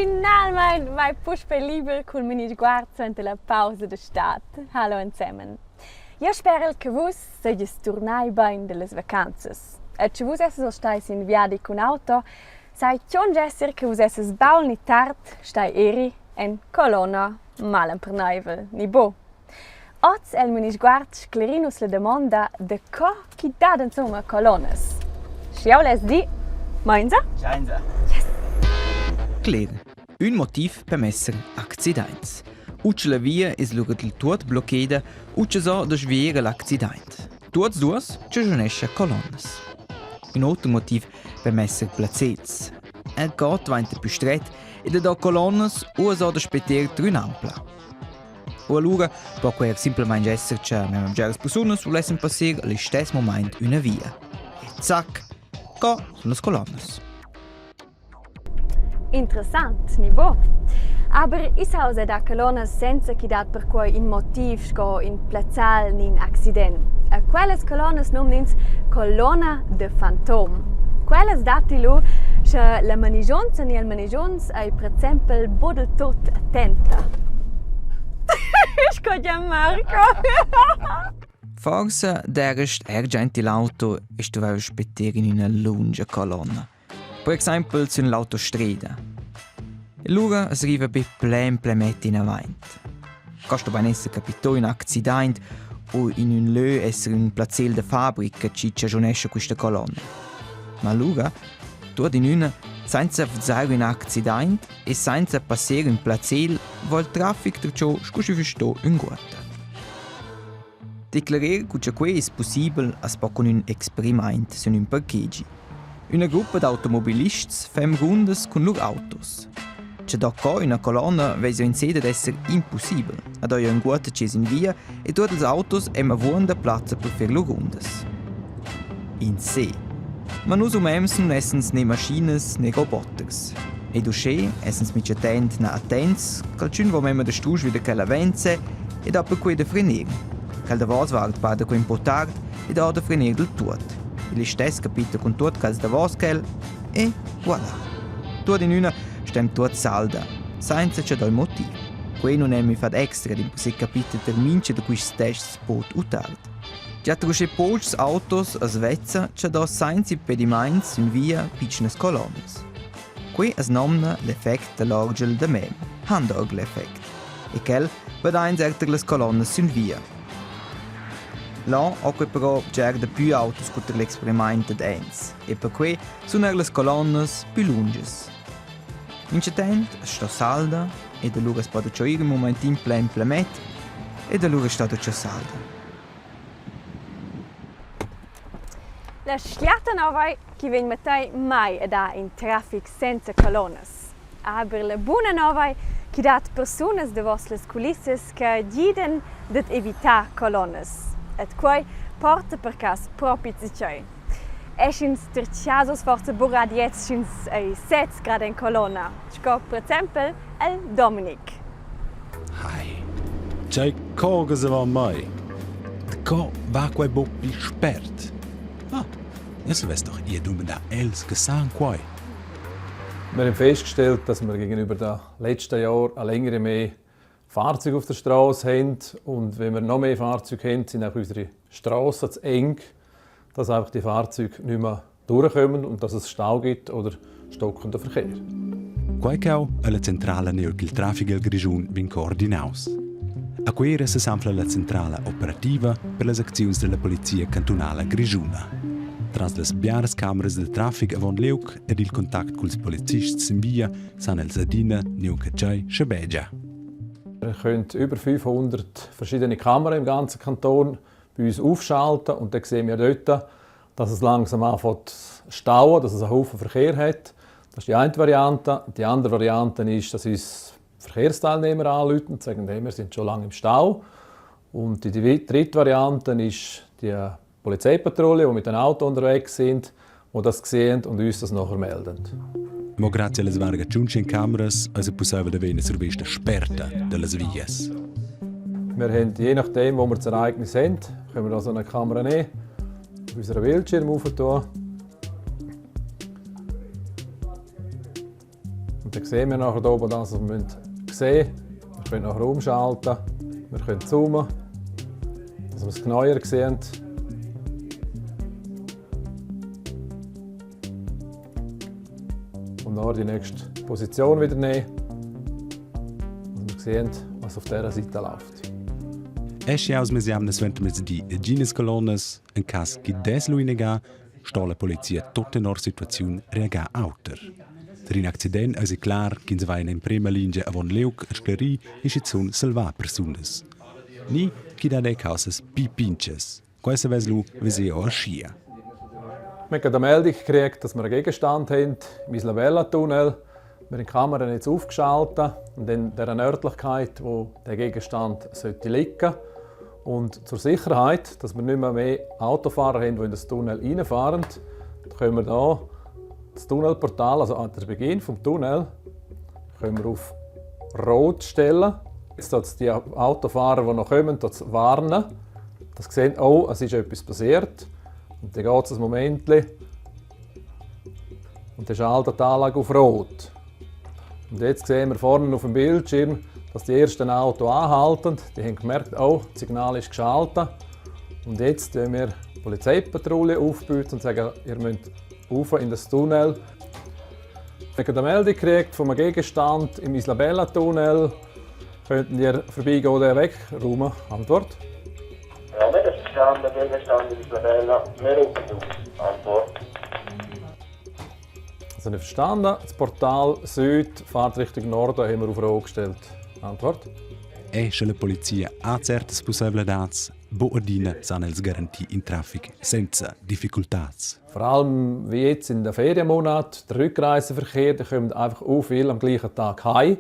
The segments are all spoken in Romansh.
Finalmein vai puspei liber cul minisguard suenter la pausa da stad. Hallo ensemen. Jeu sperel che vus seigies turnai bein dallas vacanzas. E sche vus esses oz stai sin viadi cun auto, sai tschunsch esser che vus esses baul ni tard stai eri en colonna malemperneivel, ni buc? Oz el Minisguard sclerin nus la damonda da co chi dat insumma colonnas. Sch'jeu less dir, meinsa? Giainsa. Yes! Cler, ün motiv per messer accidaints. U che la via es lura del tuot blocceda u che so da svier l'accidaint. Tuots duos chaschunescha colonnas. Ün oter motiv per messer plazzets. El god dvainta pü stret e da do colonnas u as ho da spetter trün'ampla. U alura po quai er simplamaing esser cha memma bgeras persunas vulessan passer al listess mumaint üna via. E zac, co sun las colonnas. Interessant, ni buc? Aber i s'auza da colonnas senza ch'i dat perquai in motiv sco in plazzal ni in accident. A quellas colonnas numn'ins colonna de fantom. Quellas datti lu, sche la manigiunza ni il manigiunz ei per exempel buc del tut attenta. Sco Gianmarco. Forsa d'erast er giant il auto e stuveva spetter in üna lunga colonna. Per exaimpel sün l'autostrada. E lura as riva be plain plemet inavant. Co sto bain esser capitò ün accidaint o in ün lö esser ün plazzal da fabrica chi chaschunescha quista colonna. Ma lura, tuot in üna, sainza vzair ün accidaint e sainza passer ün plazzal, vo il trafic darcho scu schi füss sto ünguotta. Declerer cu cha quai es pussibel as po cun ün experimaint sün ün parkegi. Üna gruppa d'automobilists fem rundas cun lur autos. Cha do co üna colonna vesa in se dad esser impussibel. Ad ho ünguotta chi's in via e tuot ils autos hem avuonda plazza per fer lur rundas. In se. Ma nus umens nun essens ne maschinas ne roboters. Ed uschè essens minchatant na attents ch'alchün vo memma da strusch vi da quella venza ed ha perquai da frener. Quel davos vart bada que ün po tard ed ha da frener del tuot. Il istess capita cun tuot quels davos quel e voilà. Tuot in üna stem tuot salda, sainza cha do il motiv. Quei nun è mi fat extra d'impossir capita ter mincha da quists tests bod u tard. Già tra usché pochs autos as vezza cha do sainza impedimaints sün via pitschnas colonnas. Quei as nomna l'effect da l'orgel da mem, Handorgeleffekt, e quel vadains eir tar las colonnas sün via. Là ho que però bger dapü autos cu tar l'experimaint dad Enz e perquai sun eir las colonnas pü lungias. Minchatant as sto salda ed alura as po darcho ir ün mumaintin plain plamet ed alura sta darcho salda. La schliata nova ei ch'i vegn matei mai a dar in traffic senza colonnas. Aber la buna nova ei ch'i dat persunas davos las culissas che gidan dad evitar colonnas. Ed quei porta per cass propi zatgei. Esch'ins tertschasos forsa buca adiez sch'ins ei sez grad en colonna, sco per exempel el Dominic. Hai. Tgei cogas avon mei? Daco va quei buc pli spert? Ah, jeu savess doch ir dumandar els che san quei. Wir haben festgestellt, dass wir gegenüber den letzten Jahren eine längere mehr Fahrzeuge auf der Straße haben. Und wenn wir noch mehr Fahrzeuge haben, sind auch unsere Straßen zu eng, dass einfach die Fahrzeuge nicht mehr durchkommen und dass es Stau gibt oder stockenden Verkehr. Quei cau alla centrala neu ch'il traffic el Grischun vegn coordinaus. A Cuera sesanfla la centrala operativa per las acziuns dalla Polizia cantunala grischuna. Tras las biaras cameras da traffic avon liug ed il contact culs polizists sin via san els adina neu che tgei schabegia. Wir können über 500 verschiedene Kameras im ganzen Kanton bei uns aufschalten und dann sehen wir dort, dass es langsam anfängt zu stauen, dass es einen Haufen Verkehr hat. Das ist die eine Variante. Die andere Variante ist, dass uns Verkehrsteilnehmer anrufen und sagen, hey, wir sind schon lange im Stau. Und die dritte Variante ist die Polizeipatrouille, die mit dem Auto unterwegs sind, die das sehen und uns das nachher melden. Mo grazie alle varga tschunchen cameras eis ei pusseivel da vegnir survista sperta dallas vias. Wir haben, je nachdem, wo wir das Ereignis haben, können wir da so eine Kamera nehmen, auf unseren Bildschirm rauf tun. Und dann sehen wir nachher hier oben das, was wir sehen müssen. Wir können nachher umschalten, wir können zoomen, dass wir es genauer sehen. Und nachher die nächste Position wieder nehmen. Und wir sehen, was auf dieser Seite läuft. Eschi aus mesjamna suentermezdi entginas colonnas, en cass chi dess lu inaga, sto la polizia tut tenor situaziun reagar auter. Per in accident eisi clar ch'ins va in emprema lingia avon liug a sclerir e schizun salvar persunas. Ni ch'i dat era caussas pli pintgas. Quei savess lu veser ora aschia. Wir haben eine Meldung gekriegt, dass wir einen Gegenstand haben im Isla-Bella-Tunnel. Wir haben die Kamera jetzt aufgeschaltet und in der Nördlichkeit, wo der Gegenstand sollte liegen. Und zur Sicherheit, dass wir nicht mehr, mehr Autofahrer haben, die in das Tunnel reinfahren, können wir hier das Tunnelportal, also an der Beginn vom Tunnel, können wir auf Rot stellen. Jetzt dass die Autofahrer, die noch kommen, das warnen. Das sehen, oh, es ist etwas passiert. Und dann geht es ein Moment. Und dann schaltet die Anlage auf Rot. Und jetzt sehen wir vorne auf dem Bildschirm, dass die ersten Autos anhalten. Die haben gemerkt, oh, das Signal ist geschaltet. Und jetzt tun wir die Polizeipatrouille aufbieten und sagen, ihr müsst rauf in das Tunnel. Wir haben eine Meldung gekriegt von einem Gegenstand im Isla-Bella-Tunnel. Könnten ihr vorbeigehen oder wegräumen? Antwort. Ja, wir haben verstanden, Gegenstand in Isla-Bella. Wir rufen aus. Antwort. Also nicht verstanden. Das Portal Süd, Fahrtrichtung Norden, haben wir auf Rot gestellt. Antwort. E sche la polizia ha certas pusseivladads, buc adina san els garantir in traffic senza difficultads. Vor allem wie jetzt in den Ferienmonaten, der Rückreiseverkehr, da kommen einfach auch viele am gleichen Tag heim.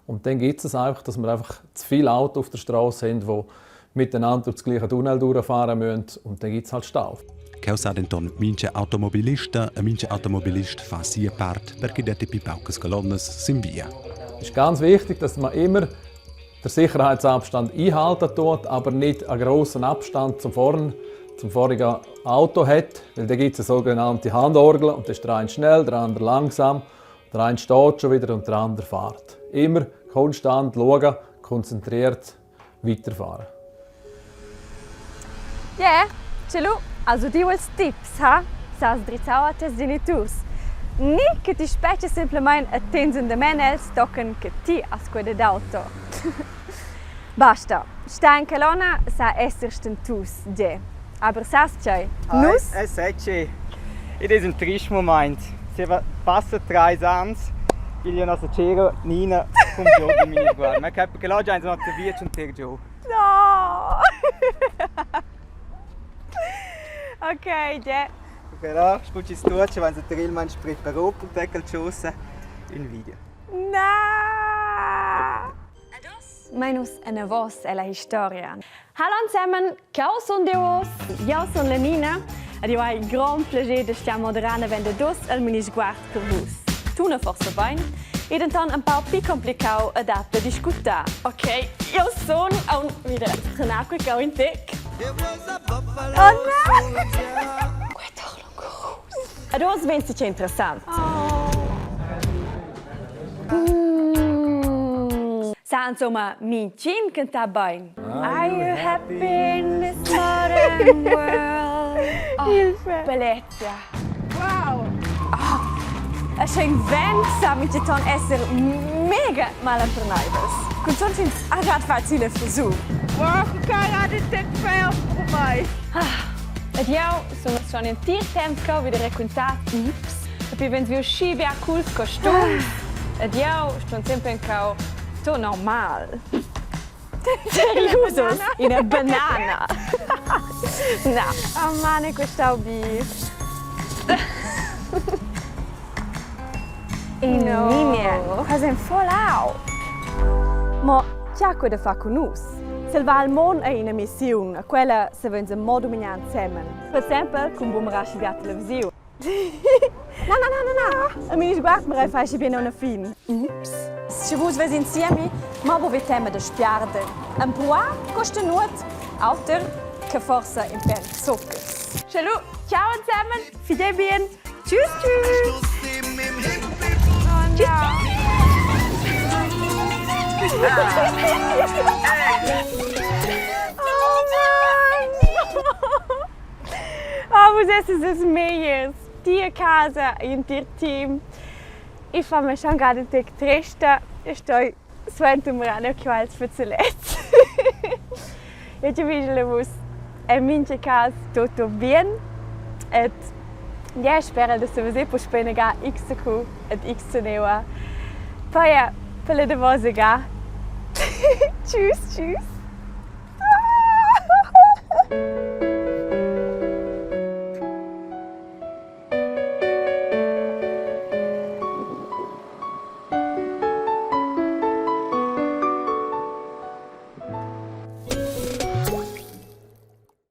Und dann gibt es einfach, dass wir einfach zu viele Autos auf der Straße haben, die miteinander durch das gleiche Tunnel durchfahren müssen. Und dann gibt es halt Stau. Cheu sa denton mintga automobilista e mintga automobilist fa sia part per che detti pli paucas colonnas sin via. Es ist ganz wichtig, dass man immer den Sicherheitsabstand einhalten tut, aber nicht einen grossen Abstand zum, vorn, zum vorigen Auto hat, weil da gibt es eine sogenannte Handorgel und da ist der eine schnell, der andere langsam, der eine steht schon wieder und der andere fährt. Immer konstant schauen, konzentriert weiterfahren. Yeah, ce lu has udiu ils tips, ha? S'has drizzau a tes geniturs. Ni che ti spetgas semplamein attents endament els tochen che ti has quella d'auto. Basta, sta in calonna sa esser stentus, ge. Aber sas tgei? Nus? Es seci. Id es ün trist mumaint. Zieva passa trais ans piglia nossa chera Nina cun giò da Minisguard. Ma che là già ins nossa via tschanter giò. No! Ok, ge. Però scu chi stuocha vainsa natüralmaing preparo per te qualchosa ün video. Na! Mein nus enavos ella historia. Hallo ensemen, ciao sun Deus. Io sun la Nina ed io hai grond plascher da stiar moderar vende dus al minisguard per vus. Tuna forsa bein, e denton un pau pli complicau ed apt da discutar. Ok, io sun aun wieder trenar quei cau in tec. Oh no! Quei toch lungurus. Ed oz vegn sicher interessant. Mm. Sa insomma mintgin cantar bein. Are you happy in this modern world? Oh, bellezia. Wow! Oh, e sche in vent sa mintgaton esser mega malemperneivels. Cunzunt sch'ins ha già fatg la frisur. Wow, cara, det è fair per mai. Ed jau sun schon entir temp cheu vi da raquintar tips. Dapi vegns viu schi bia culs costums. Ed jau stun sempre encau to normal. Seriusus, ina banana. Na. Oh Mann, è questau bi. No. Mimie, quasi ein Fallout. Ma tgei quei da far cun nus? Salvar il mond ei ina missiun, a quella savein nus mo dumignar ensemen. Per exempel cun bumerar schi bia televisiun. Na, na, na, na, na! A mi sguard mirei fai schi bien una fin. Ups. Sche vus veis in siemi, ma bu vi tema da spiarder. Empruar costa nuot, auter che forsa in per zuckers. Schalu, ciao ensemen, fidei bien. Tschüss, tschüss. Oh, no. Tschüss. Oh Mann! Oh, vus esses ils megliers. Ti a casa, igl entir team. Ich fa me schon gerade tec trista. Ich stoi suenter murano quels fazzolets. Io ti vigel vus en mincha cas tutto bien et ja, spero da seveser puspei inaga XQ ed XNeua. Poi per la davosa ga. Tschüss, tschüss.